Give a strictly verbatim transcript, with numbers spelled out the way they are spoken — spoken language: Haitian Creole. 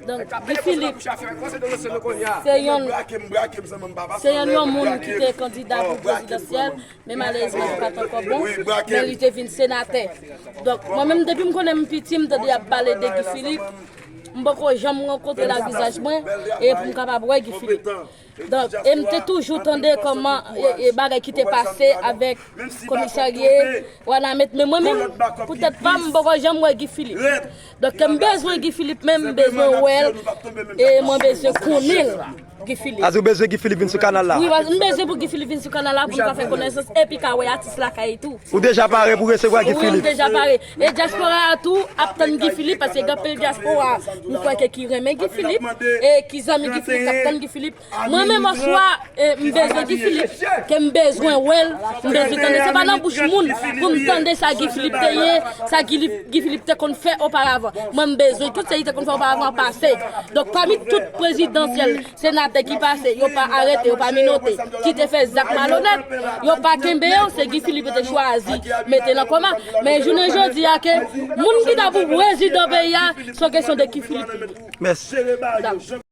Donk, Guy Philippe se yon, se yon, yon moun ki te kandida pou prezidansyèl, men malerezman li pa t ankò bon, men li te vin senatè. Donk, mwen menm, depi m konnen m piti, m tande y ap pale de Guy Philippe, m poko janm rankontre l ak vizaj mwen, e pou m kapab wè Guy Philippe. Donk, e m te toujou tande kòman, e, e, bagay ki te pase avèk komisarye Wanament, men mwen menm, pou tèt pa m, m poko janm wè Guy Philippe. Donk, ke m bezwen Guy Philippe menm, m bezwen wè l, e mwen bezwen konnen l, Guy Philippe. Sa di w bezwen Guy Philippe vin sou kanal la? Wi, m bezwen pou Guy Philippe vin sou kanal la, pou m ka fè konesans, epi ka wè atis lakay tou. Ou deja pare pou resevwa Guy Philippe? Wi, m deja pare. E dyaspora a tou ap tann Guy Philippe, paske gen anpil dyaspora, m kwè ke ki renmen Guy Philippe, e ki zanmi Guy Philippe, k ap tann Guy Philippe. Mwen menm, oswa, e, m bezwen Guy Philippe, ke m bezwen wè l, m bezwen tande. Se pa nan bouch moun pou m tande sa Guy Philippe te ye, sa Guy, Guy Philippe te konn fè oparavan. Mwen, m bezwen tout sa li te konn fè oparavan pase. Donk, pami tout prezidansyèl, senatè ki pase, yo pa arete, yo pa minote, ki te fè zak malonèt, yo pa kenbe yo, se Guy Philippe yo te chwazi mete nan koma. Men jounen jodi a, ke moun ki ta pou prezidan peyi a, se yon kesyon de Guy Philippe. Mèsi.